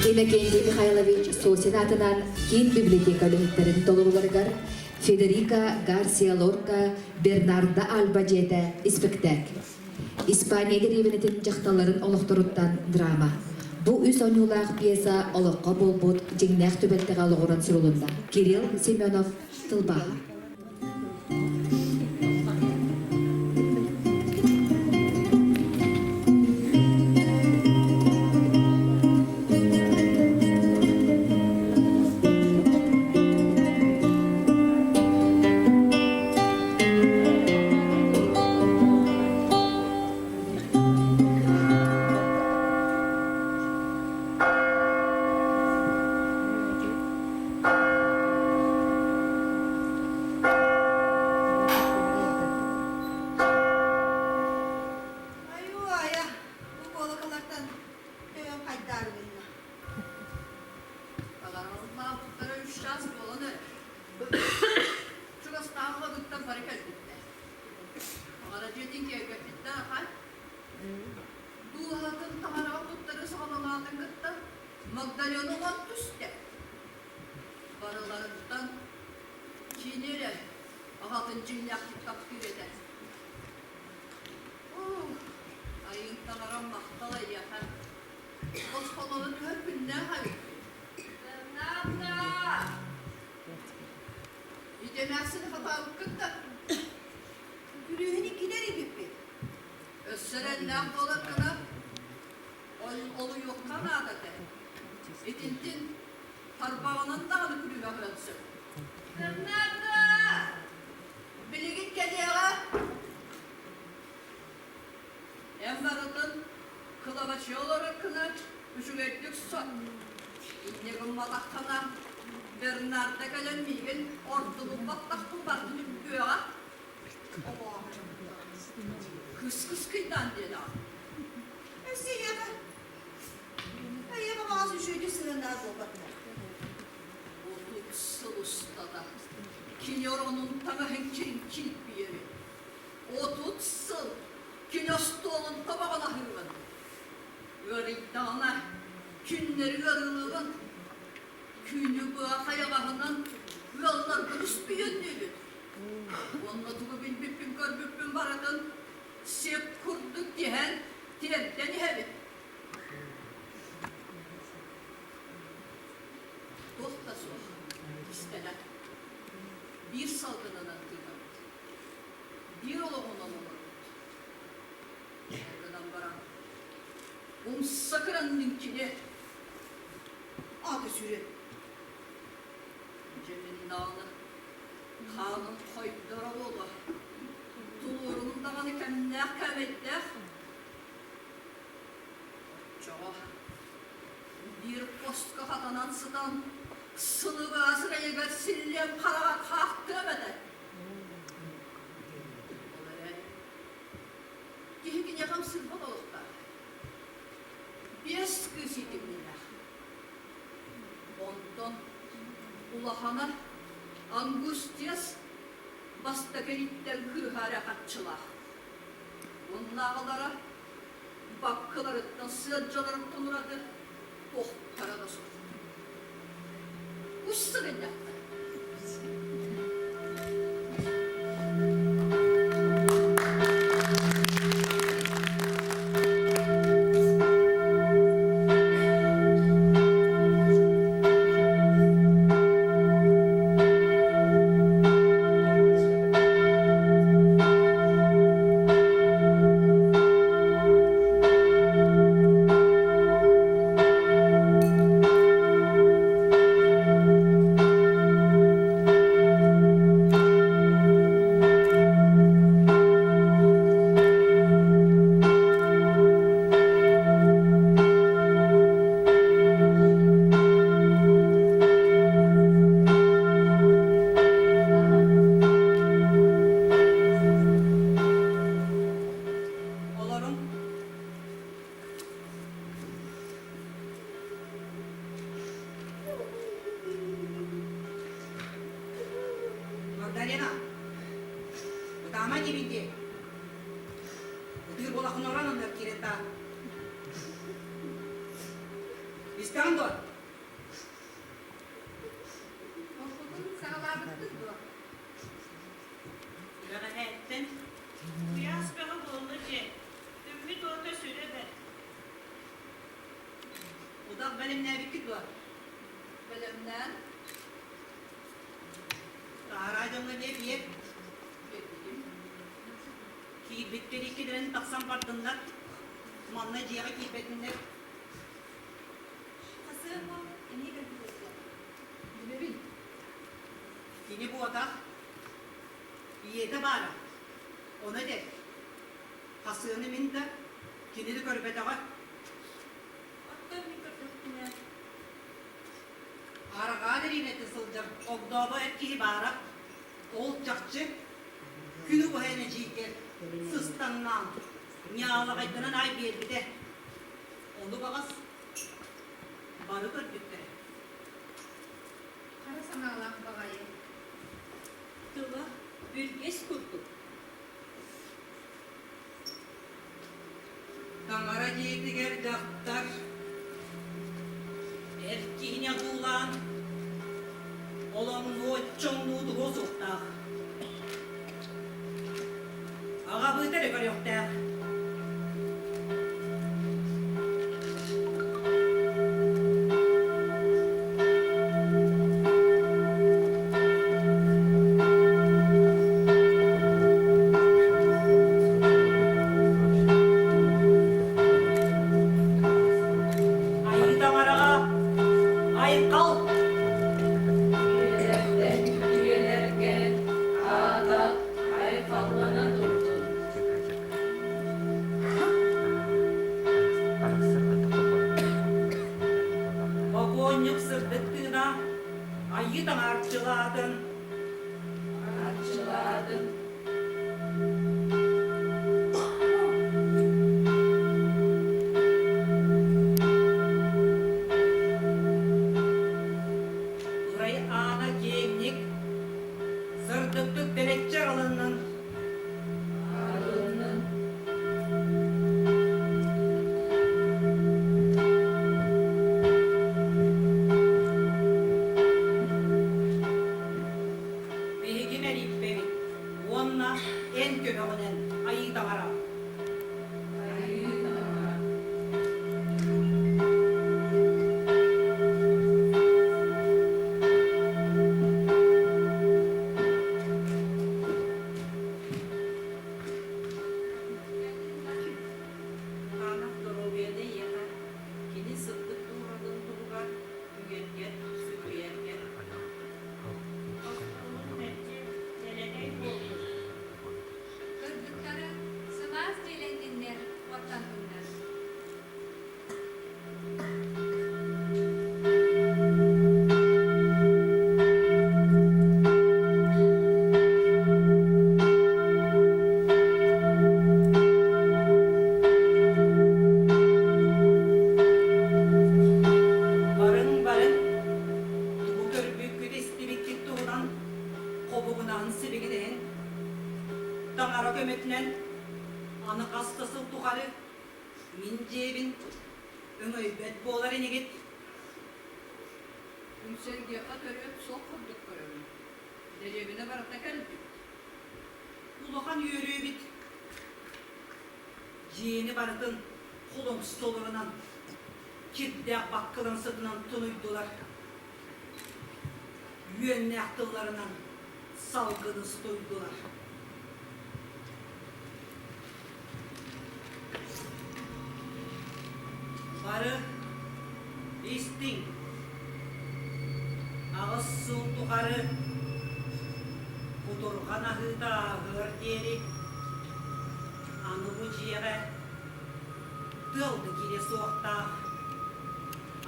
Иннокентий Михайлович Сосин аатынан киин библиотека үлэһиттэрин толорууларыгар Федерико Гарсиа Лорка Бернардо Альба дьиэтэ испэктээк. Испания дэриэбинэтин дьахталларын олохторуттан драма. Бу үс оонньуулаах пьеса олоххо буолбут дьиҥнээх түбэлтэҕэ олоҕуран сурулунна. Кирилл Семенов тылбааһа. Айуу-айа, бу куолакалартан төбөм хайдаары гынна. Балаҕаллаабыттара үс чаас буолан эрэр. Чугастааҕы ходуттан бары кэлбиттэр. Таҥара дьиэтин киэргэппиттэр ахан. Дууһатын таҥараҕа туттары саҕаланаатын кытта Магдалена уҥан түстэ. Барыларыттан кини эрэ аҕатын дьиҥнээхтик таптыыр этэ. Айыҥ таҥарам махтал эйиэхэ. Босхолоно түһэр күннээх эбит. Бернарда! Ити эмээхсини хатаабыккын да? Күлүүһүн иккитэ эрийбиппит. Өссө эрэллээх буолар гына олуйуохха наада этэ. Итинтин тарбаҕынан даҕаны күлүмэҕирэн сөп. Бернарда! Билигин кэлиэҕэ. Эн барытын кылабачыйа олорор гына үчүгэйдик сот. Инньэ гымматаххына, Бернарда кэлэн миигин ордубут баттахпын барытын үппүөҕэ. Кыс-кыскыйдаан диэн аҕа. Өссө ийэҕэ. Ийэҕэ баҕас үчүгэйдик сыһыаннаах буолбатылар. 30 сыл устата кини оронун таҥаһын килбиэри. 30 сыл кини остуолун тобоҕун аһыыбын. Ыарыйдаҕына күннэри ыарыылыыбын. Күнү быһа хайаҕаһынан ыалларбын үспүйүөннүүбүт. Уонна тугу билбиппин көрбүппүн барытын сиэп курдук тиһэн тиэрдэн иһэбит. Туох да суох, кистэлэҥ. Биир салгынынан тыынабыт. Биир олоҕунан олоробут. Ол гынан баран, умса кыранныын кини Аты сүрү. Дьэ мин даҕаны хааным хойдоро буолуо. Тулуурум даҕаны кэмнээх кээмэйдээх. Оччоҕо биир хоско хатанан сытан сылыгаас сырайыгар силлиэм хараҕа хаахтыам этэ. Ол эрэн киһи киниэхэ ымсыырбат олохтоох. Биэс кыыс иитимньилээх. Онтон улахана Ангустиас бастакы ириттэн кыыһа эрэ харчылаах. Уоннааҕылара баккыларыттан сыадьаларыттан ураты туохтара да суох. Ус сыгынньахтар. Олоруҥ. Магдалена, ытаама диэбин дии. Ытыыр буолаххын орон оннугар киирэн таа. Истэҕин дуо? Оккутун саҕалаабыттык дуо? Бэҕэһээттэн куйаас бөҕө буолла дьэ, күммүт уота сүрэ бэрт. Утах бэлэмнээбиккит дуо? Бэлэмнээн Таараа дьоҥҥо эмиэ биэр. биэрбитим. Киирбиттэр иккилэрин тахсан бардыннар. Манна дьиэҕэ киирбэтиннэр. Хасыан уол эмиэ кэлбит буолла. Билэбин. Кини буотах. Ийэтэ баара. Ону этэр. Хасыаны мин да, кини да көрбөтөҕө. Оттон мин көрдөхпүнэ, Арҕаа дэриэбинэтэ сылдьар огдообо эр киһи баара. Ол чахчы күнү быһа эдьиийгэр сыстаҥнаан, ньаалаҕайданан аай биэрбитэ. Ону баҕас бары көрбүттэрэ. Хара санаалаах баҕайы. тыла бүргэс курдук. Таҥара дьиэтигэр дьахтар эр киһини одуулаан олоҥнуо чоҥнуу туһуо суохтаах. Аҕабыыта эрэ көрүөхтээх. Айыы таҥараҕа айхал! Үйэлэртэн үйэлэргэ аата айхаллана турдун. Бокуонньук сырдык тыына Айыы таҥарчылаатын Арчылаатын. Ырай аана киэҥник, сырдыктык тэлэччи арылыннын. Арылыннын. Биһиги мэлиппэбит уонна эн көмөҕүнэн Айыы Таҥара. Айыы Таҥара. Хаанах доруобуйаны эйиэхэ, кини сырдык дууһатын туһугар үгэргэр, сүгүрүйэргэр. Остуолун мэлдьи дэлэгэй буоллун. Кыргыттары сылаас дьиэлэнниннэр, уоттанныннар. Барыҥ-барыҥ, тугу көрбүккүт истибиккит туһунан хобугунаһын сибигинэһин, таҥара көмөтүнэн аны хас да сыл тухары мин дьиэбин өҥөйбөт буолар инигит. Үҥсэргиэххэ төрүөт суох курдук көрөбүн. Дэриэбинэ барыта кэлбит. Улахан үөрүү эбит. Дьиэни барытын холоҥсолорунан, кирдээх баккылан сытынан тунуйдулар. Үөннээх тылларынан салгыны сутуйдулар. Бары истиҥ, 8 сыл тухары кутурҕан аһыыта ааһыар диэри аны бу дьиэҕэ тыал да киириэ суохтаах.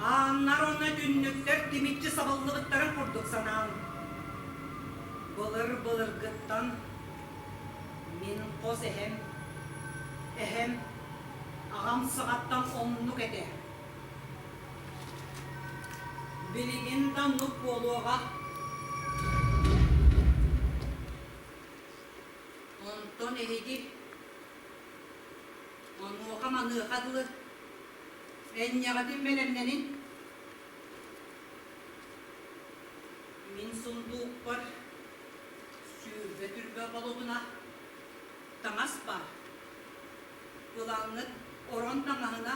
Ааннар уонна түннүктэр тимиччи сабыллыбыттарын курдук санаан, былыр-былыргыттан мин хос эһэм, эһэм аҕам саҕаттан оннук этэ. Билигин да оннук буолуоҕа. Онтон эһиги онуоха-маныаха дылы энньэҕитин бэлэмнэнин. сундуукпар 20 түрбэ болобуна таҥас баар. Ылаҥҥыт орон таҥаһына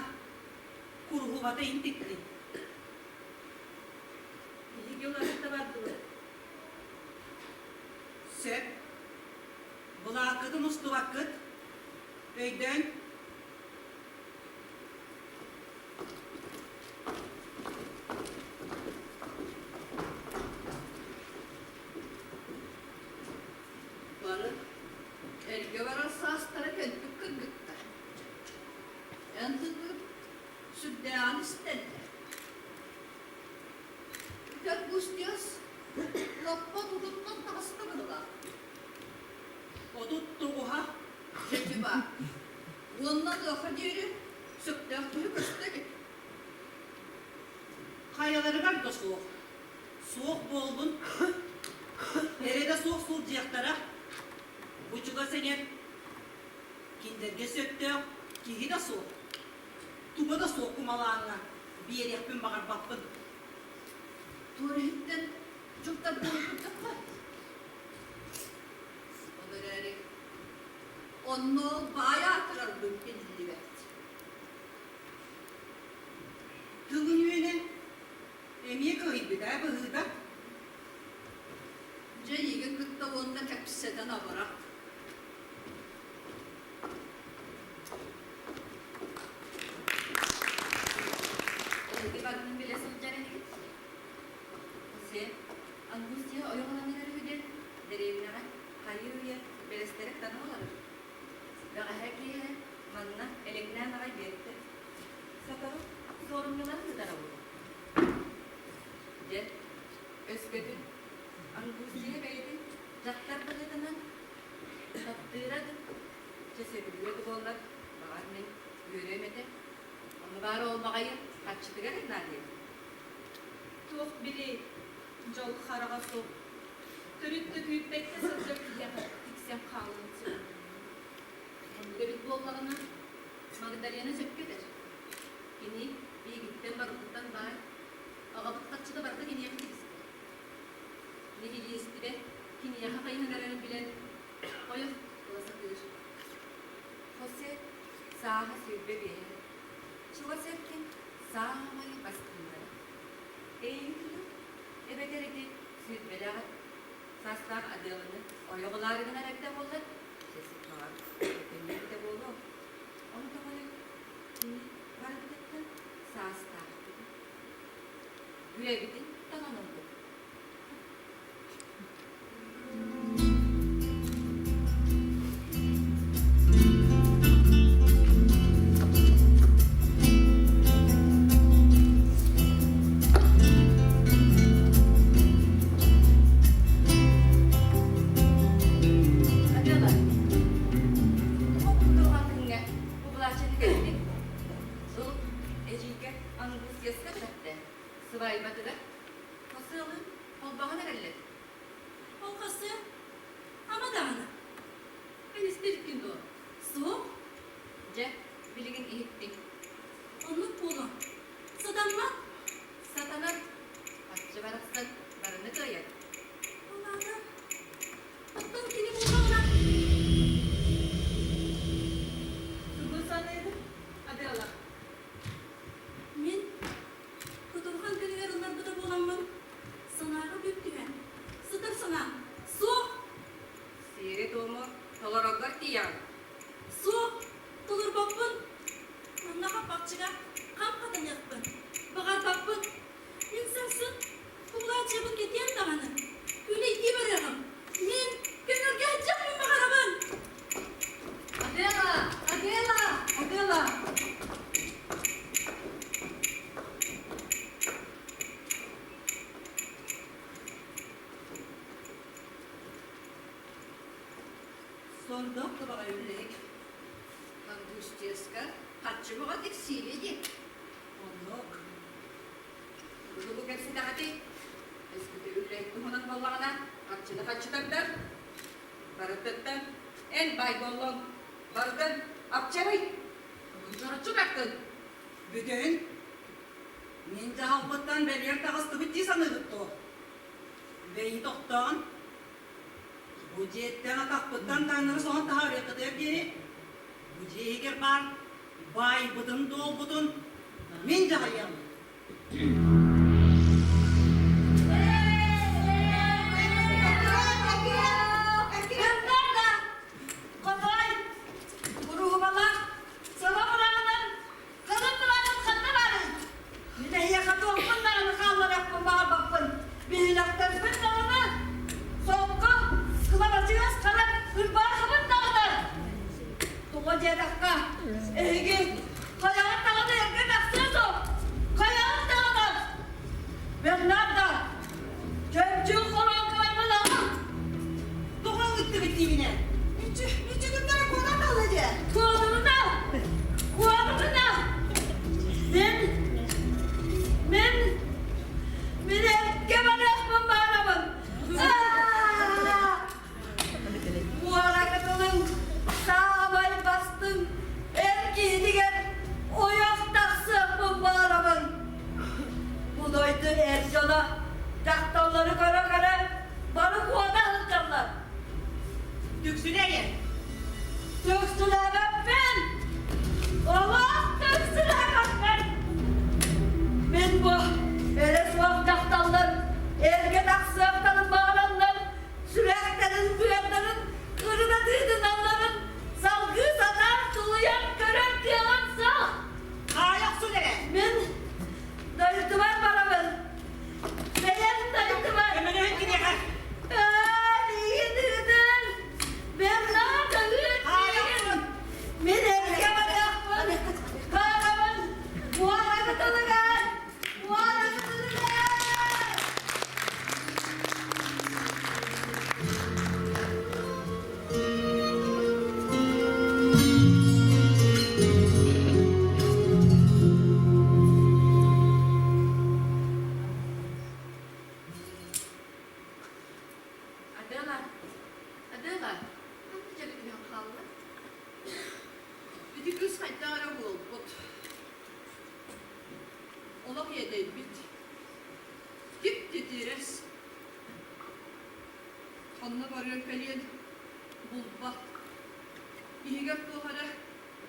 куруһубата интиктин. Биһиги уларыта бардылар. Сөп. Былааккытын устубаккыт. Өйдөөн. Бары эргэ барар саастара кэлбит кыргыттар. Эн тылгын сүрдээҕин истэллэр. Бүтэр Густиас лаппа тутуттан таҕыста быһыылаах. 39-а. Дьэ баар. Уонна ыаха диэри сөптөөх киһи көстө илик. Хайаларыгар да суох. Суох буоллун. Эрэ да суох сылдьыахтара. Бу чугас эҥэр кинилэргэ сөптөөх киһи да суох. Туга да суох кумалааҥҥа биэриэхпин баҕарбаппын. Туор иһиттэн дьуктардыһан курдукка. Ол эрээри онно ол баай аатырарбын биллибэт. Тылын үөнэ эмиэ кыһыйбыта быһыыта. Дьэ эйигин кытта уонна кэпсэтэн абырах. Эһиги барытын билэ сылдьар инигит? Хосе, Ангустия ойоҕолонон эрэр үһү диэн дэриэбинэҕэ хайыы-үйэ бэлэстэрэ тана олорор. Бэҕэһээ киэһэ манна элэҥнээн аҕай биэрдэ. Сотору суорумньуларын ыытара буолуо. Дьэ, өскөтүн Ангустия бэйэтин дьахтар быһыытынан таптыыра да, чэ сөбүлүө да буоллар, баҕар мин үөрүөм этэ. Ону баара ол баҕайы харчытыгар наадыйар. Туох били дьол хараҕа суох, төрүт да күүппэккэ сылдьар киһиэхэ тиксэн хаалыан сөп. Оннук эбит буоллаҕына, Магдалена сөпкө этэр. Кини биһигиттэн барыбытыттан баай, аҕабыт харчыта барыта киниэхэ тигистэ. Нэһилиэстибэ киниэхэ хайыһан эрэрин билэн, ойох ыла сатыыр. Хосе сааһа 25-э, чугас эркин саамай бастыҥнара. Эйигин тутун, эбэтэр ити сүүрбэлээх саастаах Аделаны ойоҕолоору гынар эбитэ буоллар, чэсик баҕар көннөрбүтэ буолуо. Ону тоҕо кини барыбытыттан саастаахпыт. Үөбүтүн таҥан ылбыт. Адела, тоҕо кутурҕан күҥҥэ бу былааччыны кэллиҥ? Ыл, эдьиийгэ Ангустияска бэлэхтээ. Сыбаайбатыгар Хосыалы холбоһон эрэллэр. Ол хасы ама даҕаны. Эн истибиккин дуо? Суох. Дьэ, билигин иһиттиҥ. Оннук буолуо. Сатаммат. Сатанар. Харчы барахсан барыны кыайар. Ол аата, оттон кини буоллаҕына Тугу саныыгын, Адела? Мин кутурҕан күнүгэр ылларбыта буоламмын, санааҕа бүк түһэн, сытар санаам суох! Сиэри-туому толороргор тиийэҕин. Суох, толорбоппун. Манна хаппахчыга хам хатаныахпын, баҕарбаппын. Мин сарсын кубулааччыбын кэтиэм даҕаны, күүлэйдии барыаҕым. Мин көҥүлгэ сылдьыахпын баҕарабын. Адела! Адела! Адела! Сордоох да баҕайы үлэһит. Ангустеска харчы бөҕө тиксиилэ дии. Оннук. Тугу кэпсэтэҕитий? Өскөтө үлэһит туһунан буоллаҕына, харчыны харчытардар. Барытыттан эн баай буоллуҥ. Барытын апчарый. Чороччу тартын. Бүтүн. Мин дьаһалбыттан бэлиэр таҕыстыбыт дии саныыбыт дуо? Бэйи тохтоон, бу дьиэттэн атахпыттан таҥнары соһон таһаарыаххытыгар диэри, бу дьиэ иһигэр баар баайбытын-дуолбутун мин дьаһайыам. Хотой, куруһубалаах, саба быраҕынан, Кылын былаанын ханна баарый? Мин эһиэхэ туохпун даҕаны хаалларыахпын баҕарбаппын. Биһилэхтэрбин даҕаны, солко, кылабачыгас хара ырбаахыбын даҕаны. Тоҕо диэтэххэ, эһиги хайаҕыт даҕаны эргэ тахсыа суох. Хайаҕыт даҕаны. Бернарда, чөмчүүк хоруоҥкаларбын аҕал. Тоҕо ыҥыттыгыт диибинэ? Мүччү, мүччү туттара куотан хаалла дьэ. Куотумуна! Куотумуна! Мин, мин, мин эргэ барыахпын баҕарабын. Муора кытылын саамай бастыҥ эр киһитигэр ойох тахсыахпын баҕарабын. Бу дойду эр дьоно дьахталлары көрө-көрө бары куота сылдьаллар. Түксүлэйэ. Түксүлээбэппин! Олох түксүлээбэппин! Мин бу эрэ суох дьахталлар эргэ тахсыахтарын баҕараннар сүрэхтэрин быардарын кырына тыытыналларын салгыы сатаан тулуйан көрөр кыаҕым суох. Хаайа охсун эрэ. Мин дойдубар барабын. Бэйэм дойдубар. Көмөлөһүн киниэхэ. Миигин ыытын. Бернард ыыт Хаайа миигин. охсун. Мин эргэ барыахпын. Барабын. Муора кытылыгар. Муора кытылыгар. Адела, Адела, ханна дьэ түһэн хаалла? Ити кыыс хайдах эрэ буолбут. Олох иэдэйбит. Тип-титирэс. Ханна барыан кэлиэн булбат. Иһигэр туох эрэ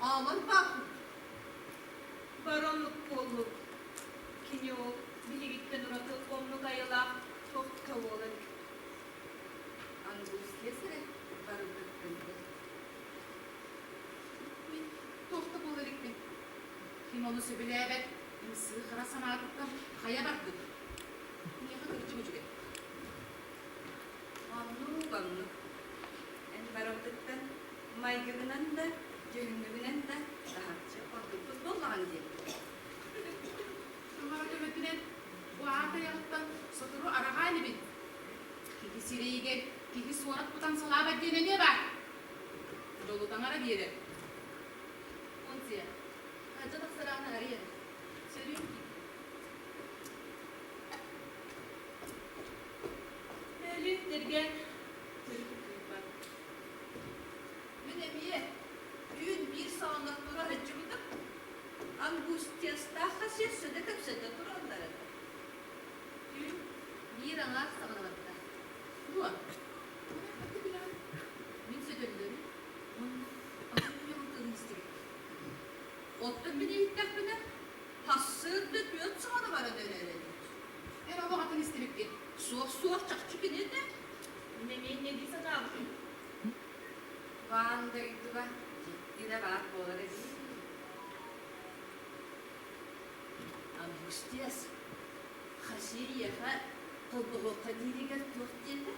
аалан бааппыт. Бароннук буоллук. Кини ол биһигиттэн ураты оннук айылаах туох да буола илик. Ангус слесаря барыбытын Мин туох да буола иликпин. Ким ону сөбүлээбэт, ымсыы хара санаатыттан хайа бардын? Миэхэ кырдьык үчүгэй. Оннук, оннук. Эн барыбытыттан майгыгынан да, дьүһүҥҥүнэн да таһыччы ордукпут буоллаҕыҥ дии. Таҥара көмөтүнэн бу аат айаҕыттан сотору араҕаа инибин. Киһи сирэйигэр киһи суорат кутан салаабат диэн эмиэ баар. Дьолу таҥара биэрэр. Функция. Хадьа тахсарааны арыйар. Сөрүүн киирдэ. Мөлүн тэргэн төрүт кыырбат. Мин эмиэ түүн биир саҕана тура сылдьыбытым. Ангустиастаахха сиэссэдэ кэпсэтэ тураллар этэ. Түүн биир аҥаар саҕана барбыта. Дуо? Ону ханна билэҕин? Мин сөтөллөрүн уонна атын уйаҕын тыынын истибит. Оттон мин иһиттэхпинэ, сарсыарда түөрт саҕана баран эрэр эбит. Эн олох атын истибиккин. Суох-суох чахчы кини этэ. Мин эмиэ инньэ дии санаабытым. Баан дойдуга дьикти да баар буолар эбит. Ангустиас, Хасиеха холбоһуохха дииригэр туох диэтэ?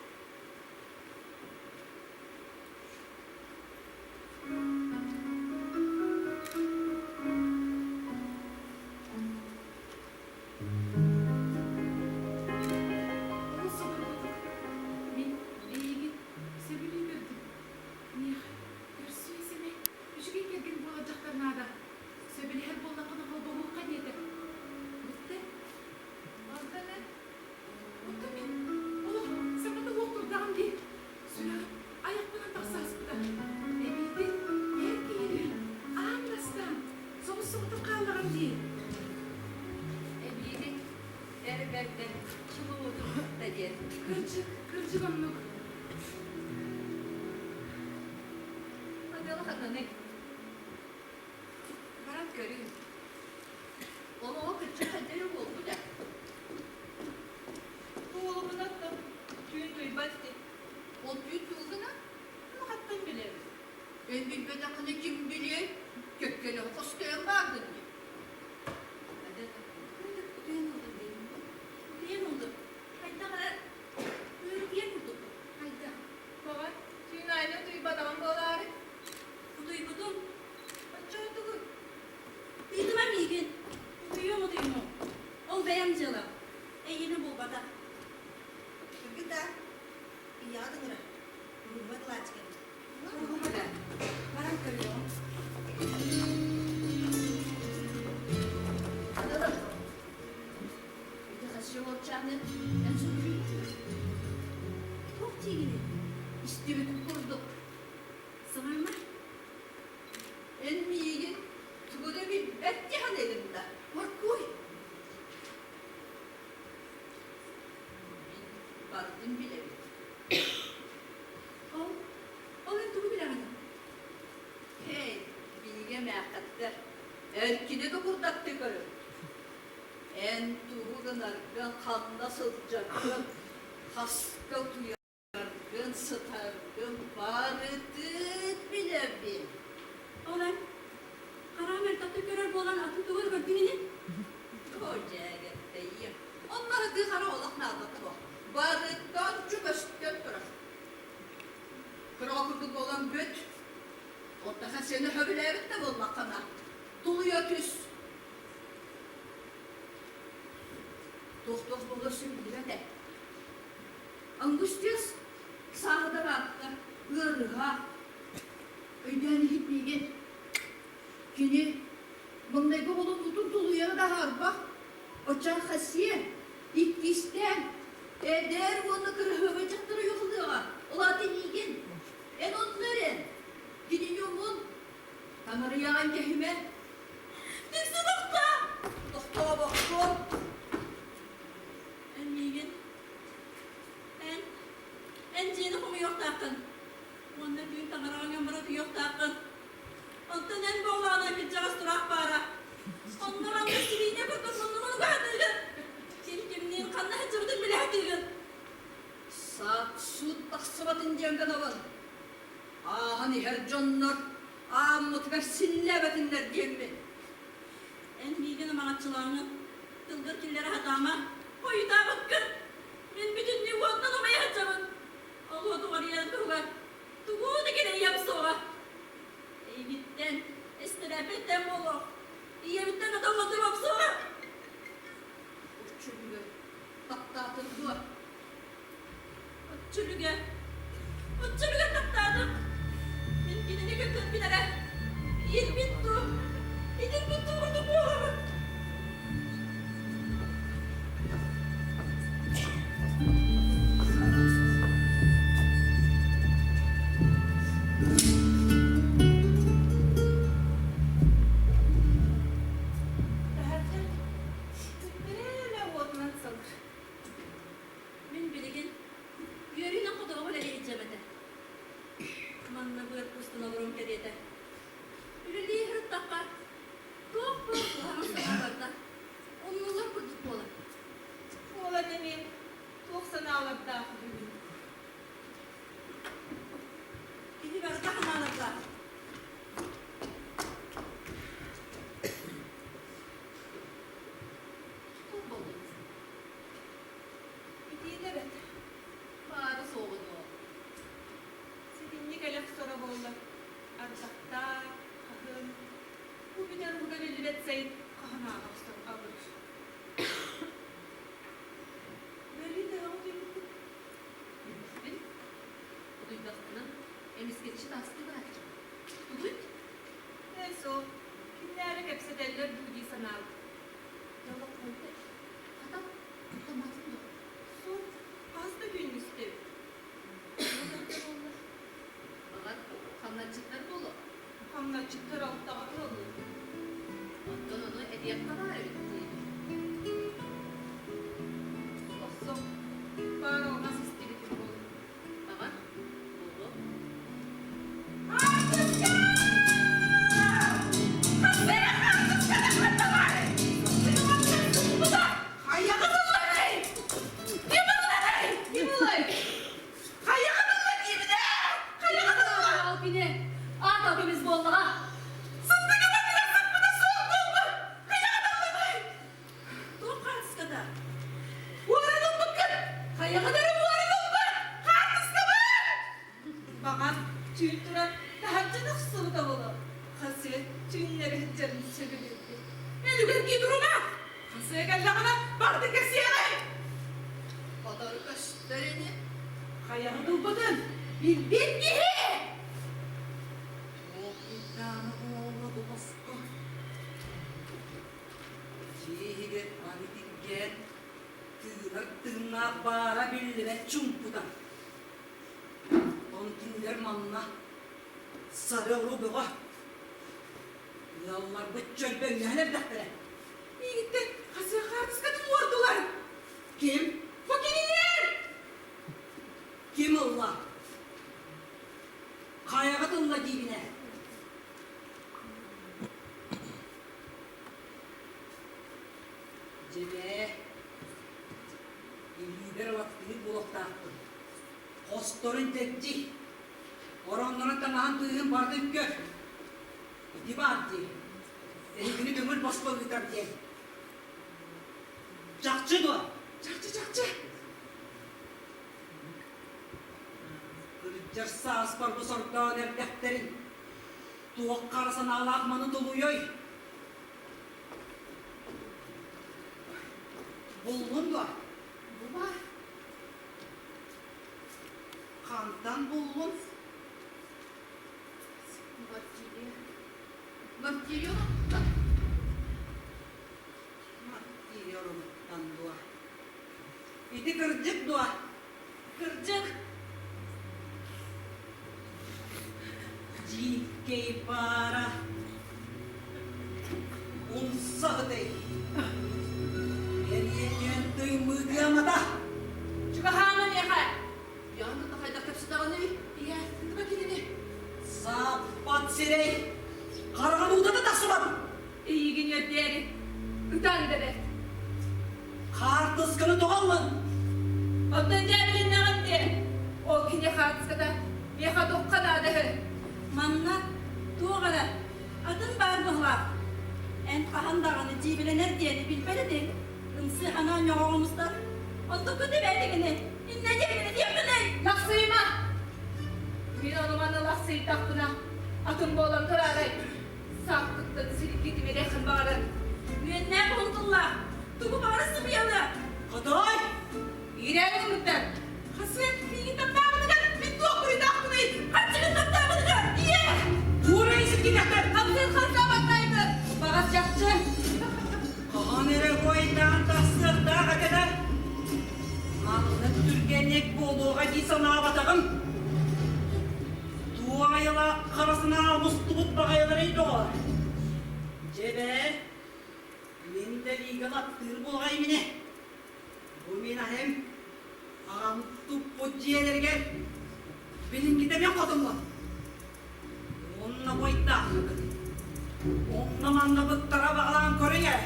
Олус судургутук. Мин эйигин сөбүлүү көрдүм. Миэхэ көрсүө сэмэй, үчүгэй кэргэн буолар дьахтар наада. Сөбүлэһэр буоллаххына холбоһуохха диэтэ. Бүттэ. Онтон эн Оттон мин олох саҥата суох. бэрдэ чулуутун кытта диэн. Кырдьык, кырдьык оннук. Адыала ханнаный? Баран көрүү. Ол оҕо кырдьык хайдах буолбут ээ? Буолумуна да түүн туйбат ити. Ол түүн тугу гына? Ну хаттан билэбит. Эн билбэтэххинэ ким билиэй? Кэккэлэһэ хостойон бааргын дии. Утуйан ыллым диэн. Утуйан ыллым. Хайдах эрэ ыарытыйар курдукпун. Хайдах? Баҕар, түүн аайы утуйбатаҕым буолаары. Утуйбутум. Оччоҕо тугуй? Ыытыма миигин. Утуйуом утуйумуом. Ол бэйэм дьыалам. Эйиэнэ буолбатах. Кыргыта, ийэҕит ыҥырар. Уруһума тылааччы Уруһума да. Баран көрүөҕүм. Ити хас уолчааны эн суруйбутуҥ? Туох диигиний? Истибитим курдук. Саҥарыма. Эн миигин тугу да билбэт дии саныыгын да, моркуой. Мин барытын билэбин. Ол, ол эн тугу билэҕиний? Эй, биһиги эмээххиттэр, эркини да курдаттыы көрүҥ. Эн тугу гынаргын, ханна сылдьаргын, хаска утуйаргын, сытаргын барытын билэбин. Ол эн хараам элбэхтик көрөр буолан атын тугу да көрдүҥ ини? Оо, дьээгэттэйиэм. Онно ытыы хара олох наадата суох. Барыттан чугастан турар. Кыраҕа курдук буолан бүт. Оттон сени сөбүлээбит да буоллаххына, тулуйа түс. Туох-туох буолуор син билбэт ээ. Ангустес сааһыдар аатта ыарыһа өйдөөн иһит миигин. Кини маҥнайгы оҕолонуутун тулуйара да аһарбах, оччоон хасиэ, иккистээн эдэр уонна кыраһыабай дьахтары уйуллуоҕа, ол аата миигин. Эн онно эрэн, кинини умун, таҥарыйаҕын кэһимэ. Тикси тохтоо! Тохтообоккун. Эн миигин, эн, эн дьиэни хомуйуохтааххын уонна түүн таҥараҕыҥ бара утуйуохтааххын. Онтон эн буоллаҕына кырдьаҕас тураах баара. Онно манна сибиинньэ курдук муннугун угаатыыгын. Ким кимниин ханна сылдьыбытын билэ сатыыгын. Саат-суут тахсыбатын диэн гынабын. Ааһан иһэр дьоннор ааммытыгар силлээбэтиннэр диэммин. Эн миигин ымаҕаччылааҥҥын тылгар киллэрэ сатаама. Хойутаабыккын. Мин бүтүннүү уонтан умайа сылдьабын. Ол уоту уҕарыйарын туһугар тугу да кэрэйиэм суоҕа. Эйигиттэн, эстэрээппиттэн буолуох. Ийэбиттэн отоҥҥотуруом охсуоҕа. Оччолүгэр таптаатым дуо? Оччолүгэр, оччолүгэр таптаатым. Мин кинини көрдөрбүн эрэ. Иирбит дуу, итирбит дуу курдук буолабын. Таһырдьа түптэрэ уотунан сылдьар. Мин билигин үөрүүнэн хотоҕо үлэлии илдьэм этэ. Манна быар кустан олоруом кэриэтэ. Үлэлии сырыттахха, туох буор куһаҕан санаа барда, умнуллар курдук буолар. Уолан эмиэ туох санаалардаах үһүгүн? Киһи барыта санаалардаах. Туох буоллуҥ? Итиитэ бэрт. Баара суоҕун уол. Ситинник элэх соро буолла. Ардахтаах, хаһыҥ, бу бүтэр уһуга биллибэт сайын хаһан ааҕа охсон алларар. Бөлүү төһөҕө утуйбуккун? Билбиппин. Утуйдахпына, эмискэччи таастыы барааччыбын. Тугуй? Ээ, суох. Кимнээҕи кэпсэтэллэр дуу дии санаабыт. Дьоллох хойут Хата, куттамматын дуо? Суох, хас да күн истэбит. Буолла. Баҕар, хамначчыттар буолуо. Хамначчыттар алтаҕа тураллар. Оттон ону этиэххэ баар. Алдьана охсубута буолуо. Хасыа түүннэри сылдьарын сөбүлүүрбүт. Өлүгэр турума! Хасыа кэллэҕинэ бардын кэпсиэҕэй! Хотору көстөр ини. Хайаҕын ылбытын билбит киһи! Туох ыйдаана буолла бу хоско? Дьиэ иһигэр аны тиргээн, тыынар тыыннаах баара биллибэт чуҥкута. Оттон кинилэр манна сары-ору бөҕө. Ыалларбыт чөлбөҥнөһөн эрдэхтэрэ. Миигиттэн хасыа хаартыскатын уордулар. Ким? Бу кинилэр! Ким ылла? Хайаҕыт ылла диибин ээ? Дьэ, илиибэр ылаттыыр буолуохтаахпын. Хосторун тэттик, ороннорун таҥаһын быыһын барытын көр. Ити баар дии, эһигини көҥүл босхо ыытар диэн. Чахчы дуо? Чахчы, чахчы. Кырдьар сааспар бу сордоон эрдэхтэрин, туох хара санаалаах маны тулуйуой? Буллун дуо? Буба. Хантан буллун? Мартирия. Мартирия оҥоттон. Мартирия оронуттан дуо? Ити кырдьык дуо? Кырдьык. Дьиикэй баара умса ытай. Эриэньэн тыймыытыамата. Чугаһаама миэхэ. Ян кытта хайдах кэпсэтэҕиний? Ийэ, тыба кинини. Сааппат сирэй. Хараҕын уута да тахсыбат. Эйигин үөрдээри. Ытаан да бэрт. Хаартысканы тоҕо ыллын? Оттон дьэ билиннэҕим дии. Ол кини хаартыската миэхэ туохха наада үһү? Манна туох эрэ атын баар быһылаах. Эн хаһан даҕаны дьиибэлэнэр диэни билбэт этиҥ. Ымсыы ханаан ньоҕоҕумустан. Онтуккун да бэйэтигини, иннэ диэбини диэххиний? Лахсыйма! Мин ону манна лахсыйдахпына, атын буолан тураарай. Сааккыттан сиргитим эрэхин баҕарар. Үөннээх уһун тыллаах, тугу баҕарар сымыйаны. Хотой! Иирээри гыммыттар. Хасыат миигин таптаабытыгар мин туох буруйдаахпыный? Харчыгын таптаабытыгар! Ийэ! Туурай сиргитэхтэр! Хапсыыр харсаабаттаайгы! Баҕас чахчы! Хаһан эрэ буойдаан тахсыахтаах этэ да, маннык түргэнник буолуоҕа дии санаабатаҕым. Туох айылаах хара санаа мустубут баҕайыларый доҕор? Дьэ бээ, мин да лига латтыыр буолаҕай минэ. Бу мин аһым, аҕам туппут дьиэлэригэр билиҥҥитэ мин хотуммун. Онно буойдаахпын. Онно манна быттара баҕалаан көрүҥ ээ.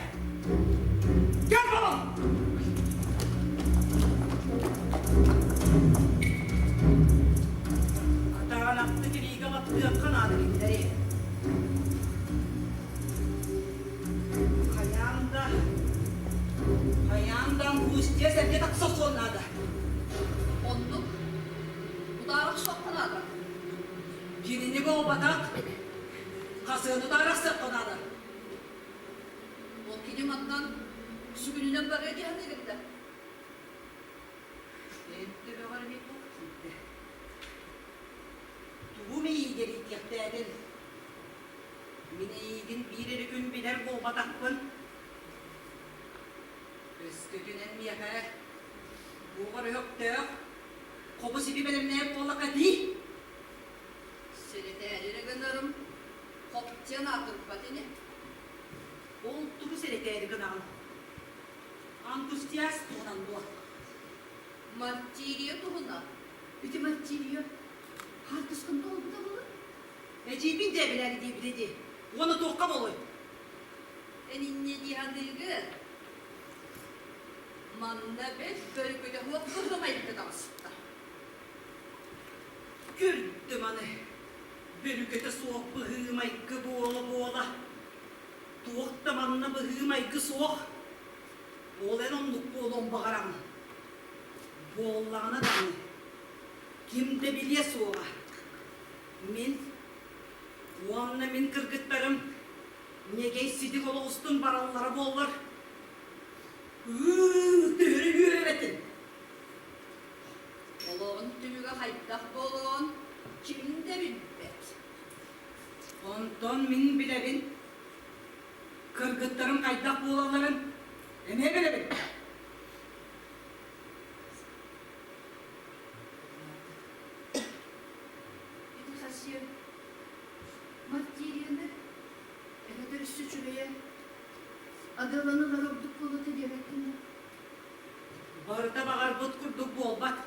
Кэл буолун! Кытаанахтык илиигэ баттыахха наада кинилэри. Хайаан да, хайаан да Ангустия сэргэ тахса охсуон наада. Оннук. Утаара охсуохха наада. Кинини буолбатах, хасыаны утаара охсуохха наада. Ол кини мантан сүгүнүнэн барыа дии саныыгын да? Эн төбөҕөр эмиэ туох киирдэ? Тугу мэйиигэр иитиэхтээтин? Мин эйиигин биир эрэ күн билэр буолбатахпын. Өскөтүн эн миэхэ буоҕар өһөхтөөх, хобу-сиби бэлэмнээбит буоллахха дии. Сэрэтээри эрэ гынарым, хоптиан аатырбат ини. Ол тугу сэрэтээри гынаҕын? Ангустиас туһунан дуо? Мартирия туһунан. Ити мартирия хаартыскын тоҕолбута буолуо? Эдьиийбин дьээбэлээри диэбитэ дии. Уонна туохха буолуой? Эн инньэ дии саныыгын. Манна бэл бөрүкүтэ суох быһымайга таҕыста. Көрдүм аны. Бөрүкүтэ суох быһыы-майгы буола-буола. Туох да манна быһыы-майгы суох. Ол эн оннук буолуон баҕараҕын. Буоллаҕына даҕаны, ким да билиэ суоҕа. Мин. Уонна мин кыргыттарым ньэгэй ситик олох устун бараллара буоллар, ыы, төһөрө үөрэр этим. Олоҕун түмүгэ хайдах буолуон ким да билбэт. Онтон мин билэбин, кыргыттарым хайдах буолалларын эмиэ билэбин. Ити хасиа Мартирияны эбэтэр өссө үчүгэйэ Аделаны ылар ордук буолуо диэбэккин да? Барыта баҕарбыт курдук буолбат.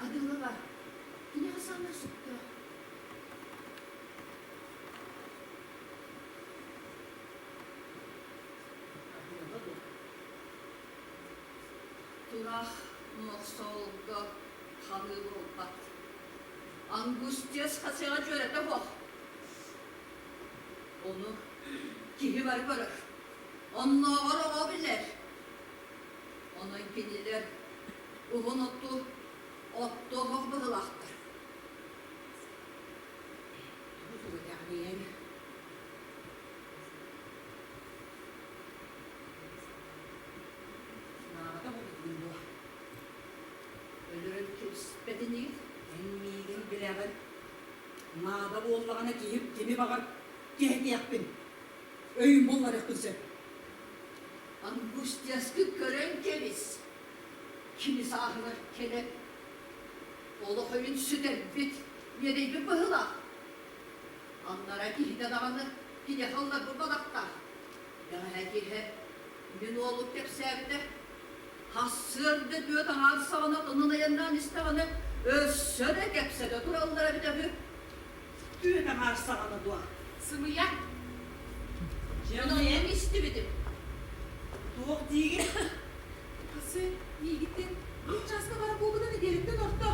Адыла бар. Киниэхэ саамай сөптөөх. Адыла дуо? Турах мохсоолго ханыы буолбат. Ангустес хасыаҕа дьүөрэтэ суох. Ону киһи бары көрөр. Оннооҕор оҕо билэр. Онон кинилэр уһун оту оттуох быһыылаахтар. Тугу тугу этэҕиний Наада буолбутун дуо? Өлөрөн кэбиспэтиниит? Эн миигин билэҕин. Наада буоллаҕына киһи кими баҕар киһитиэхпин, өйүн булларыахпын сөп. Ангустяскы көрөн кэбис. Кини сааһыгар кэлэн олох өйүн сүтэрбит, үөдэйбит быһыылаах. Аннара киһитэ даҕаны киниэхэ ылларбыт бадахтаах. Бэҕэһээ киэһэ мин уолум кэпсээбитэ. Сарсыарда түөрт аҥаар саҕана тынын айаннаан истэҕинэ, өссө да кэпсэтэ тураллара эбитэ үһү. Түөрт аҥаар саҕана дуо? Сымыйа. Дьэ, Мин оннук истибитим. Туох диигин? Асы, миигиттэн биир чааска бара буолбута нэдиэлэттэн орто.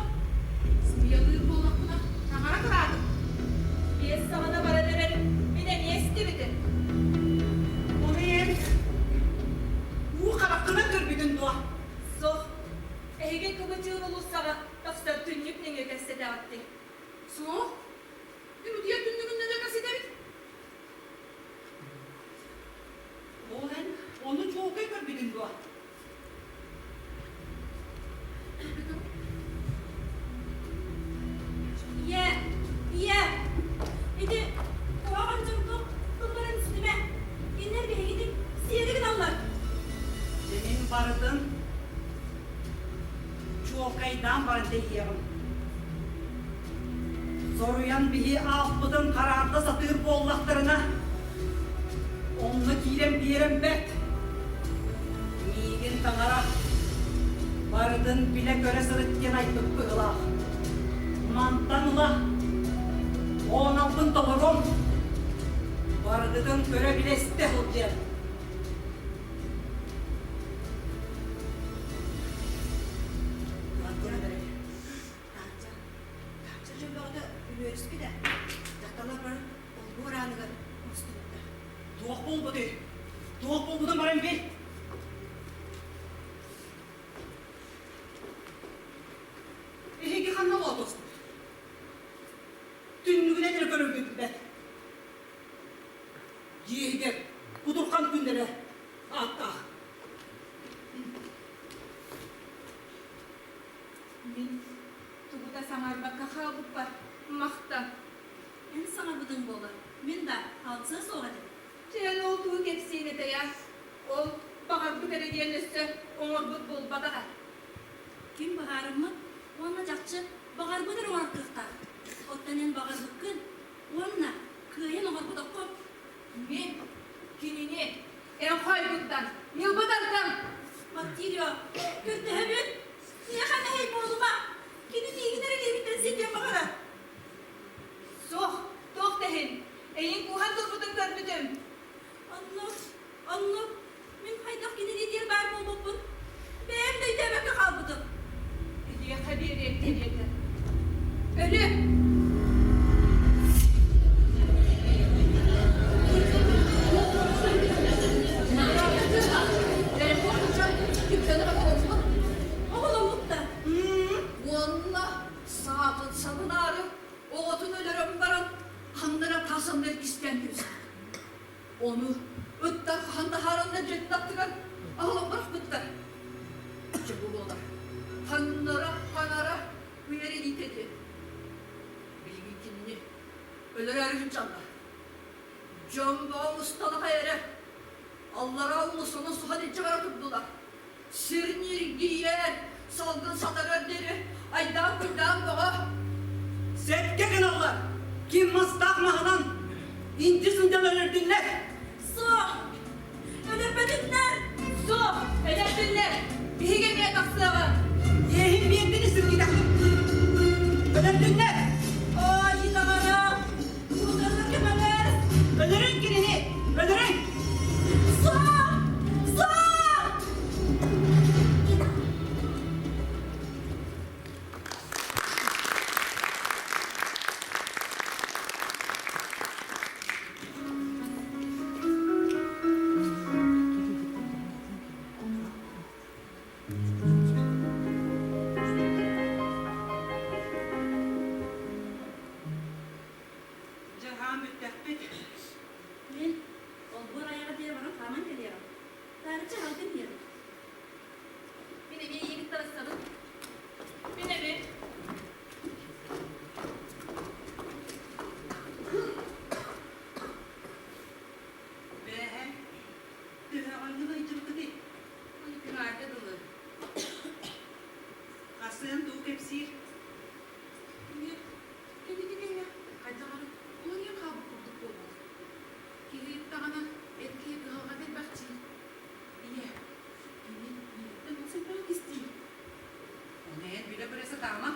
Сымыйалыыр буоллахпына, таҥара кыраатым. Биэс саҕана баран эрэр мин эмиэ истибитим. Ону эн уу хараххынан көрбүтүн дуо? Суох. Эһиги кыбычыын улууссаҕа тахсар түннүк нөҥүө кэпсэтэҕиттий. Суох. Мин утуйар түннүгүн нөҥүө кэпсэтэбит. Ол эн ону чуолкай көрбүтүн дуо? Ийэ, ийэ, ити куһаҕан дьонтон тылларын истимэ. Кинилэр биһигитин сиэри гыналлар. Дьэ мин барытын чуолкайдаан баран тэйиэҕим. Соруйан биһи аалпытын хараарда сатыыр буоллахтарына, онно киирэн биэрэн бэрт. Миигин таҥара барытын билэ-көрө сырыт диэн айбыт быһыылаах. Мантан ыла оонолбун толоруом, барытытын көрө-билэ истэ сылдьыам. Таһырдьа, таһырдьа дьон бөҕөтө үмүөрүспүтэ. Дьахталлар бары олбуор ааныгар мустубуттар. Туох буолбутуй? Туох буолбутун баран бил. Эһиги ханна олоотуспут? Түннүгүнэн эрэ көрөргүт билбэт. Дьиэ иһигэр кутурхан күннэрэ ааттаах. Мин тугу да саҥарбакка хаалбыппар махтан. Эн саҥарбытыҥ буоллар, мин да хаалсыа суох этим. Чээн ол тугу кэпсиэн этэй аа? Ол баҕарбыт эрэ диэн өссө оҥорбут буолбатаҕа. Ким быһаарыммыт уонна чахчы баҕарбыт эрэ оҥорор кыахтаах. Оттон эн баҕарбыккын уонна кыайан оҥорботоххун. Мин кинини эн хойгуттан ньылбы тартым. Мартирио, көрдөһөбүн, миэхэ мэһэй буолума. Кини миигин эрэ илиибиттэн ситиэн баҕарар. Суох, туох да иһин, эйин кууһан турбутун көрбүтүм. Оннук, оннук, мин хайдах кинини диэн баар буолбуппун бэйэм да өйдөөбөккө хаалбытым. Эһиэхэ биэриэм кэриэтэ. Өлү! Ньиргийэр, салгын сатарыар диэри айдаан-куйдаан бөҕө. Сөпкө гыналлар. Ким мастаах маһынан инчи сылдьан өлөрдүннэр. Суох! Өлөрбөтүннэр! Суох! Өлөрдүннэр! Биһиги эмиэ тахсыаҕа! Иэһин биэрдини сиргитэх. Өлөрдүннэр! Ой, таҥара! Кутарга көмөлөс! Өлөрүн кинини! Өлөрүн! Суох! Суох! Дьаһаан бүттэхпит. Мин олбуор айаҕа диэ баран хааман кэлиэҕим. Таарыччы аһалгын диэҕим. Мин эмиэ ийэбит тарыссабын. Мин эмиэ. Бээһэ, төһөҕөҥҥө ыйдьыбыккытый? Ой, күнаарга дылы. Хасыан тугу кэпсиир? Кини кэнники кэмҥэ хайдах эрэ уларыйан хаалбыт курдук буолбут. Киһи даҕаны эр киһи кыһалҕата элбэх дии. Ийэ, кини ийэттэн олус элбэҕи кистиир. Ону эн билэ-көрө сатаама.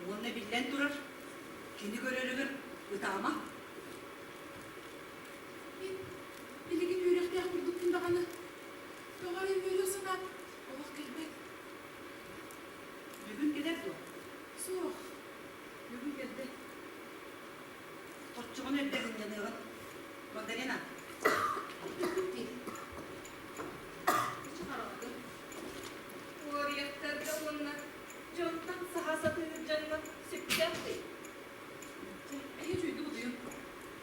Уонна биллэн турар, кини көрөрүгэр ытаама. Мин билигин үөрэхтээх курдукпун даҕаны, тоҕо эрэ үөрүөх санаам олох кэлбэт. Бүгүн кэлэр дуо? Суох, бүгүн кэлбэт. Оччоҕуна эрдэ гыннаныаҕын. Магдалена. Бүппүт дии. Ичи хараҕын. Уоруйахтарга уонна дьонтон саха сатыыр дьоҥҥо сөптөөх дии. Чэ, эһи үчүгэйдик утуйуҥ.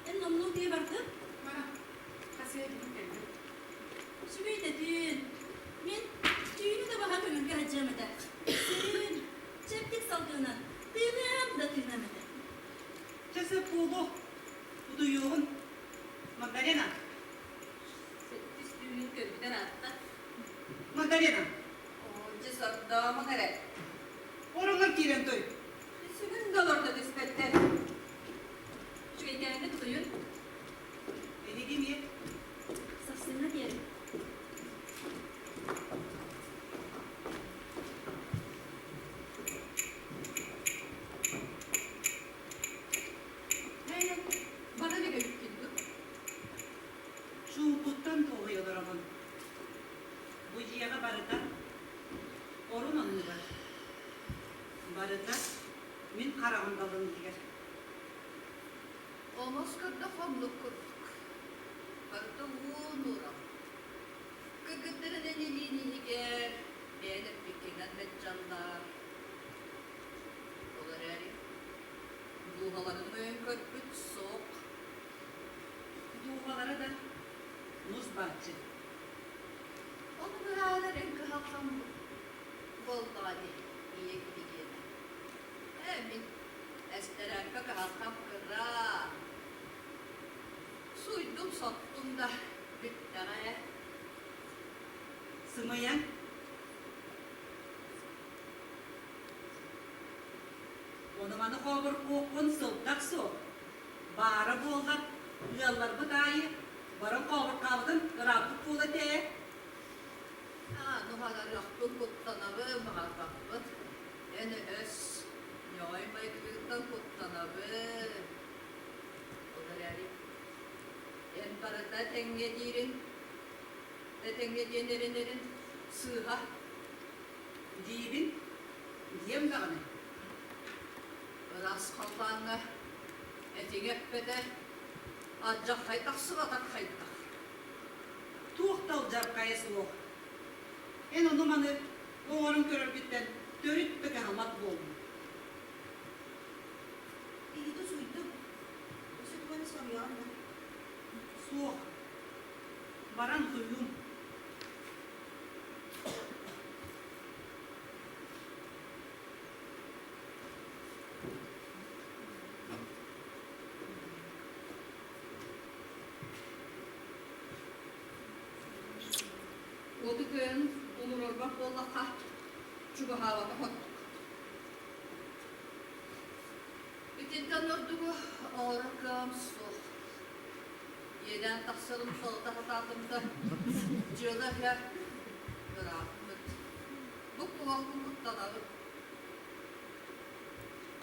Эн номнуо утуйа бардын? Бара, хасыа бүгүн кэлбит. Үчүгэй да түүн. Мин түүнү да баһа көҥүлгэ сылдьыам этэ. Сөрүүн, чэбдик салгынынан тыыныам да тыыныам этэ. Чэ, сөп буолуо. Утуйуоҕун. Магдалена. Сэттис түүнүн көрбүтэ ыраатта. Магдалена. Оо, дьэ сордоомоҥ эрэ. Ороҥҥор киирэн той. Сүгүн да олордо түспэттэр. Үчүгэйдээҥҥэ тутуйун. Эһиги эмиэ. Сарсыҥҥа диэри. Ээ, бара илик эбиккин дуо? Чуумпуттан туоһуйа олоробун. Бу дьиэҕэ барыта орун оннугар. Барыта мин хараҕым далын иһигэр. Омос көрдөх оннук курдук. Барыта уун-уран. Кыргыттарынан илиин иһигэр бэйэн эппиккинэн мэлдьаллар. Ол эрээри дууһаларын өйөн көрбүт суох. Дууһалара да мус бааччы. Ону быһаарар эн кыһалҕам буоллаҕа дии, ийэ киһи диэнэ. Ээ, мин эстэрээккэ кыһалҕам кыра. Суйдум-соттум да бүттэҕэ ээ. Сымыйаҥ. Ону-маны хообургуоххун сылтах суох. Баара буоллар, ыалларбыт аайы баран хообурҕаабытын ырааппыт буола этэ ээ. Аа, нуһаҕарыахпын куттанабын, баҕарбаппын. Эн өс, ньоҕой майгыгыттан куттанабын. Ол эрээри эн барыта тэҥҥэ диирин, этэҥҥэ диэн эрэнэрин сыыһа. Диибин, диэм даҕаны. Ыраас халлааҥҥа этиҥ эппэтэ, алдьархай тахсыбатах хайдах? Туох да алдьархайа суох. Эн ону-маны оҥорон көрөргүттэн төрүт да кыһаммат буоллум. Иһити сууйдум. Өссө тугу эмэ соруйаҕын да? Суох. Баран утуйуум. Уоту кыайан Умуруорбат буоллахха, чугаһаабатах ордук. Итинтэн ордугу оҥорор кыаҕым суох. Иэдээн тахсарым солото сатаатым да, дьыала иһэ ырааппыт. Бу куһаҕан куттанабын.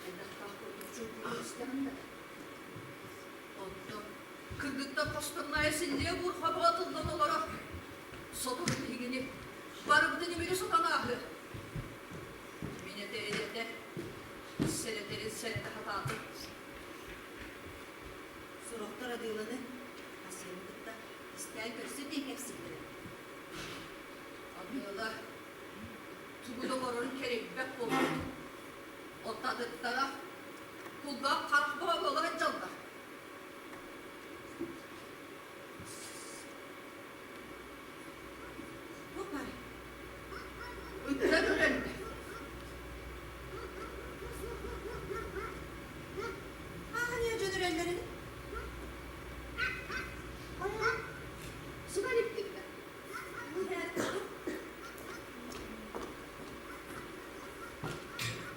Хайдахтаах курдук чуҥкуйу истэҕин да. Онтон кыргыттар хосторунайа силлиэ буурҕа бөҕө олорор. Сотору биһигини барыбытын имири сотон ааһыа. Мин этэрин этэ, сэрэтэрин сэрэтэ сатаатым. Сорохтор Адыыланы Асыаны кытта кистээн көрсө диэн кэпсииллэрэ. Адыыла тугу да оҥорорун кэрэйбэт буолбут. Оттатыттара кулгаах харах бөҕө буола сылдьаллар. Туох баарый? Ыттар үрэллэр. Ааһан иһэр дьон үрэллэрин. Хайа, сыта иликкит да?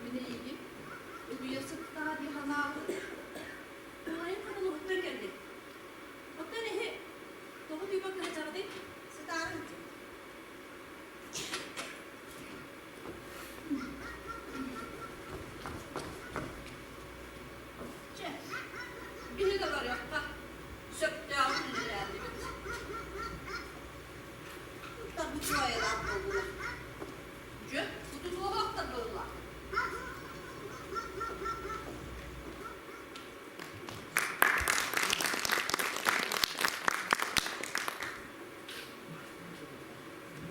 Мин эйигин утуйа сыттаҕа дии санаабытым. Таайым хатан уһуктан кэллим. Оттон эһи тоҕо тыыппакка сылдьаҕытый? Сытаарыҥ дии. Чэ, биһи да барыахха, сөптөөҕүн үлэлээтибит. Ыттарбыт суоайалаах буоллулар. Дьэ, утутуолаахтар буолла.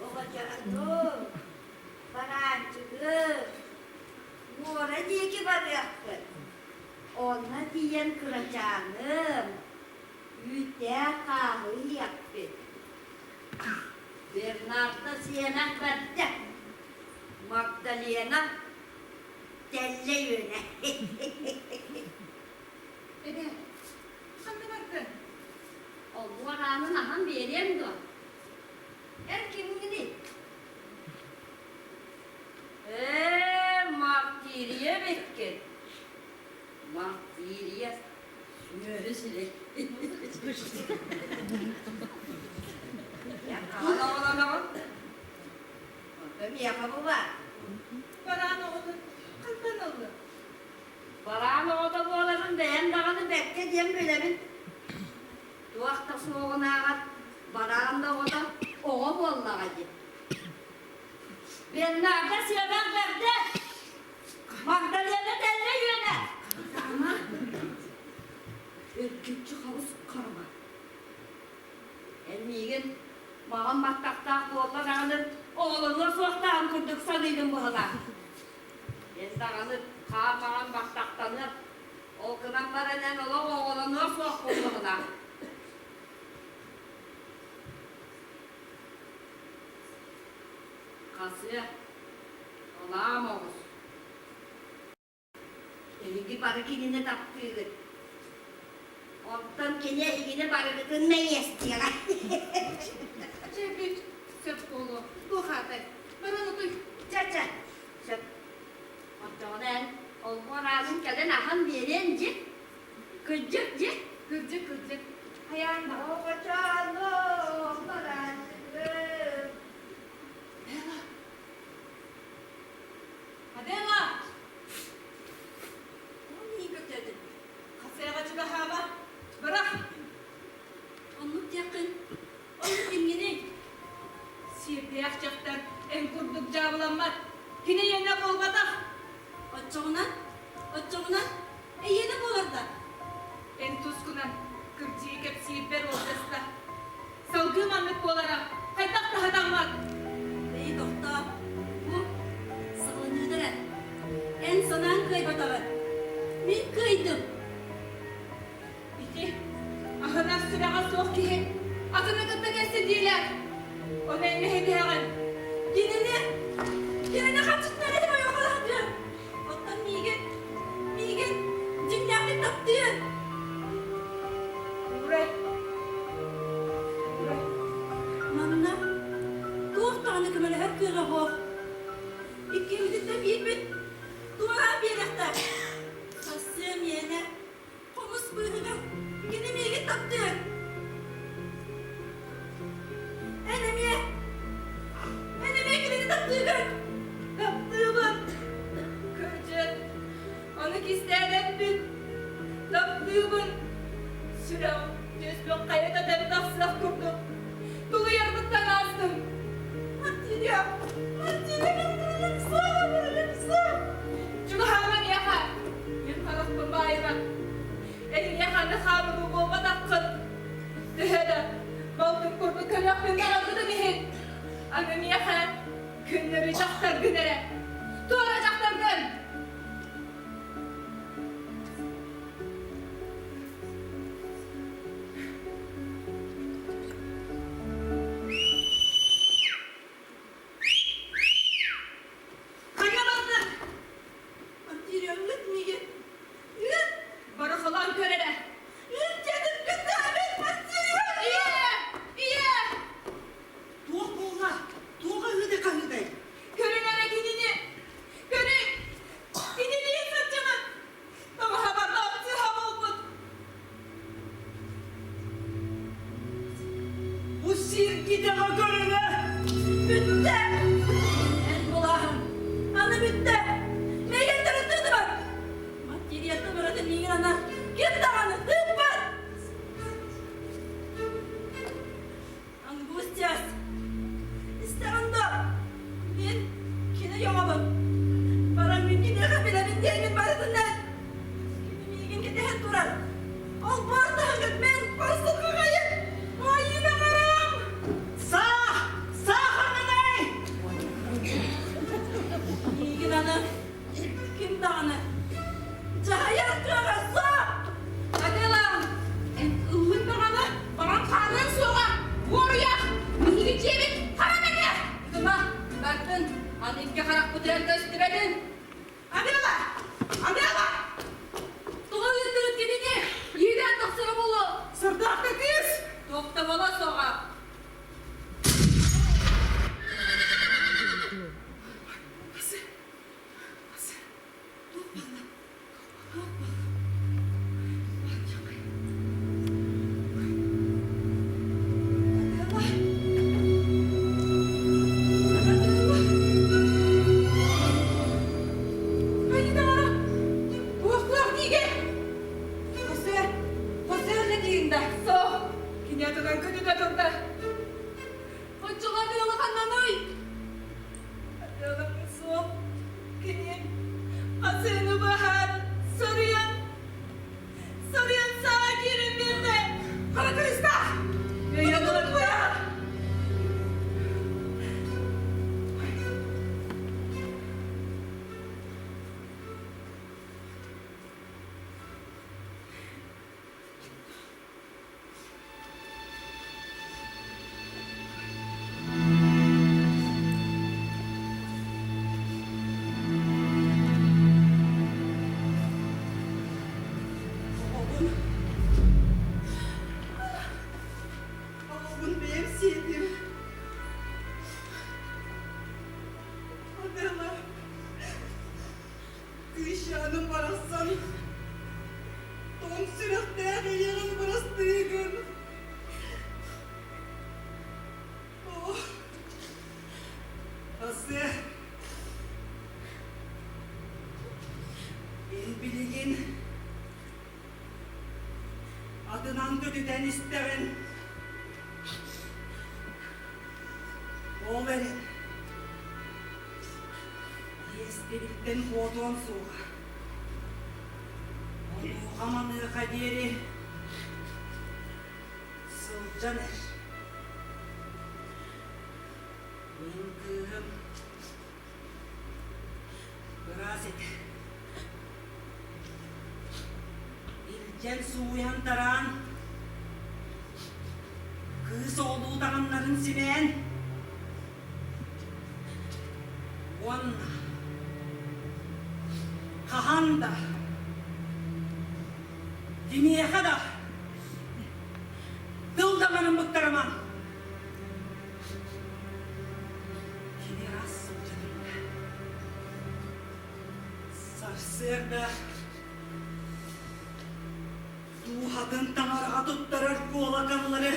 Оҕочоону, бараанчыгы, муора диэки барыахпыт. Онно тиийэн кырачааным, үүттээх хааһы иһиэхпит. Бернарда сиэмэх бэрдэ, Магдалена тэллэй үөнэ. Эбээ, ханна бардын? Олбуор аанын аһан биэриэм дуо? Эр кимҥиний? Ээ, Мартирия эбиккин. Мартирия сүөһү сирэй. Хаһан оҕолоноҕун? Онто миэхэ бу баар. Бараан оҕотун хантан ыллыҥ? Бараан оҕото буоларын бэйэм даҕаны бэккэ диэн билэбин. Туох да суоҕунааҕар бараан да оҕото оҕо буоллаҕа дии. Бернарда сиэмэх бэрдэ! Магдалена тэллэй үөнэ! Ама, үргүччү хабыс хараҥа. Эн миигин маҕан баттахтаах буолла даҕаны оҕолонуо суохтааҕын курдук саныыгын быһалаах. Эн даҕаны хаар маҕан баттахтаныах, ол гынан баран эн олох оҕолонуо суоххун быһалаах. Хасыа, олаам оҕус. Эһиги бары кинини таптыыгыт. Оттон кини эһигини барыгытын мэйиэстиэҕэ. Чэ, бүт, сөп буолуо. Туох аатай? Баран утуй. Чэ-чэ, сөп. Оччоҕуна эн олбуор аанын кэлэн аһан биэриэн дьи. Кырдьык дьи. Кырдьык, кырдьык. Хайаан да. Оҕочоону барааччыгым. Адела! Адела! Тоҕо миигин көрдөөтүн? Хасыаҕа чугаһаама. Бырах! Оннук диэххин, оннук кимҥиний? Сиэрдээх дьахтар эн курдук дьаабыламмат. Кини эйиэнэ буолбатах. Оччоҕуна, оччоҕуна эйиэнэ буолар да? Эн тускунан кырдьыы кэпсиирбэр уолдьаста. Салгыы маннык буолара хайдах да сатаммат. Эй, тохтоо. Бу саҕаланыыта эрэ. Эн санааҥ кыайбатаҕар. Мин кыайдым. Ити аһынар сүрэҕэ суох киһи атыны кытта кэпсэтиилээх. Ону эн мэһэйдэһэҕин. Кинини, кинини хаччыттан этим ойоҕолоһдуон. Оттон миигин, миигин дьиҥнээхтик таптыыр. Урай. Урай. Манна туох даҕаны көмөлөһөр кыаҕа суох. Иккибититтэн биирбит туораан биэриэхтээх. Сарсыа миэнэ хомус быыһыгар кини миигин таптыыр. Эн эмиэ, эн эмиэ кинини таптыыгын. Таптыыбын. Кырдьык, ону кистээбэппин. Таптыыбын. Сүрэҕим түөспүн хайа да тэбэ тахсыах курдук. Тулуйарбыттан аастым. Мартиня, Мартиня, мен суох, Чугаһаама миэхэ. Мин харахпын баайыма. Эйиэхэ аны хаамыы буолбатаххын. Төһө да балтым курдук көрүөхпүн баҕарбытым иһин, аны миэхэ күннэри дьахтаргын эрэ. Туора дьахтаргын! Хайа бардын? Материаллык миигин. Ыт! Барахалаан көр эрэ. Ыт дедим кытаабыт материал! Ийэ! Ийэ! Туох буолла? Туох ыһыытай-хаһыытай? Көрүн эрэ кинини! Көрүн! Кинилиин сылдьыбыт! Тоҕо сыһа буолбут! Бу сиргидэҕэ көрүҥэ! Бүттэ! Эн булааһын! Аны бүттэ! Миигин төрүттүтүмэр! Материята барыта миигин ана ким даҕаны тыыппат! Ангустиас! Истэҕин да, мин кини йоҕобун. Баран мин киниэхэ билэбин диэммин барытын эт. Кини миигин кэтэһэн турар. Ол буор таһыгар мин хос-сылгыгайын айыына барам! Саах! Саах ананай! Миигин аны ким даҕаны дьаһайар кыаҕа суох! Адела, эн ыллыҥ даҕаны баран хаалыаҥ суоҕа. Буоруйах, биһиги дьиэбит хара мэҥэ! Ыма, бардын, аны икки харахпытынан көстүбэтин. Адела! Адела! Тоҕо ыыттырыт кинини? Иэдээн тахсара буолуо. Сырдаах да кыыс! Тохтобола соҕа. Хосе, Хосе үлэ диин да, суох. Кини атынан көтүтэ турда. Оччоҕо Адыала ханнаный? Адыалаҥҥа суох. Кини Хасыаны баһаан, соруйан, соруйан саҥа киирэн биэрдэ. Хара кыыстаах! Өйөн ыларда. Оҕобун, оҕобун бэйэм сиэтим. Адела, Кыысчааным барахсан, тоҥ сүрэхтээх ийэҕин бырастыыгын. Оо, Хосе, эн билигин атынан көтүтэн истэҕин. Ол эрэн, Иэстэбилтэн куотуон суоҕа. Онуоха-маныаха диэри сылдьан эр. Мин кыыһым ыраас этэ. Илдьэн сууйан-тараан, кыыс оҕолуу таҥыннарын симээн, Уонна хаһан да, кимиэхэ да тыл даҕаны быктарымаҥ. Сарсыарда дууһатын таҥараҕа туттарар куолакаллары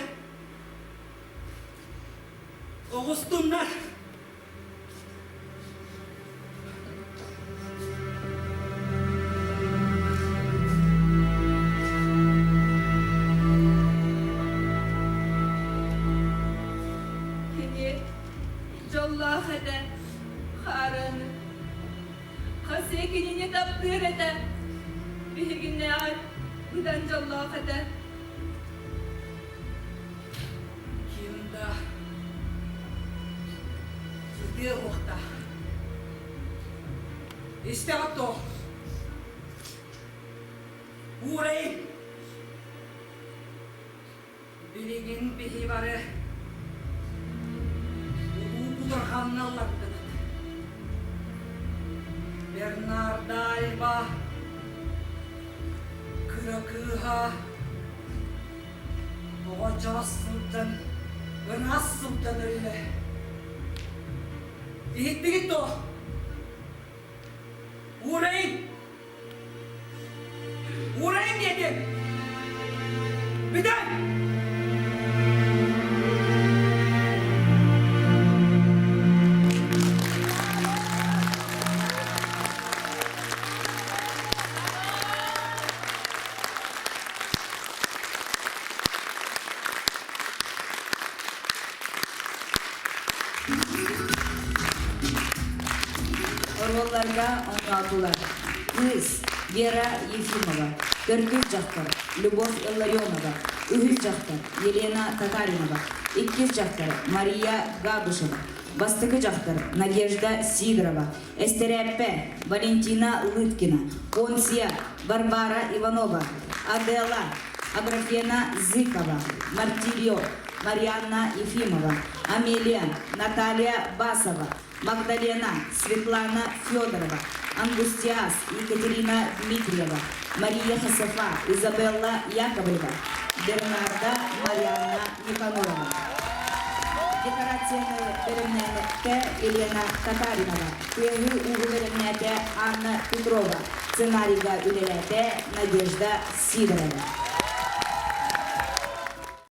оҕустуннар. Кини дьоллоох этэ, хаарыаны. Хосе кинини таптыыр этэ. Биһигиннээҕэр быдан дьоллоох этэ. Ким да сытыа уохтаах. Истэҕит дуо? Уурайын! Билигин биһи бары улуу кутурҕанна ыллардыбыт. Бернарда Альба кыра кыыһа оҕочоос сылдьан, ыраас сылдьан өллө. Иһиттигит дуо? Уурайын! Уурайын диэтим! Бүтэн! Оруолларга оонньоотулар Кыыс Вера Ефимова, Төрдүс дьахтар Любовь Илларионова, Үһүс дьахтар Елена Татаринова, Иккис дьахтар Мария Габышева, Бастакы дьахтар Надежда Сидорова, Эстэрээппэ Валентина Лыткина, Понсия Варвара Иванова, Адела Аграфена Зыкова, Мартирио Марианна Ефимова, Амелия Наталья Басова, Магдалена Светлана Федорова, Ангустиас Екатерина Дмитриева, Мария Хасафа Изабелла Яковлева, Бернарда Марианна Никанорова. Декорацияны бэлэмнээтэ Елена Татаринова, тыаһы ууһу бэлэмнээтэ Анна Петрова, сценарийга үлэлээтэ Надежда Сидорова.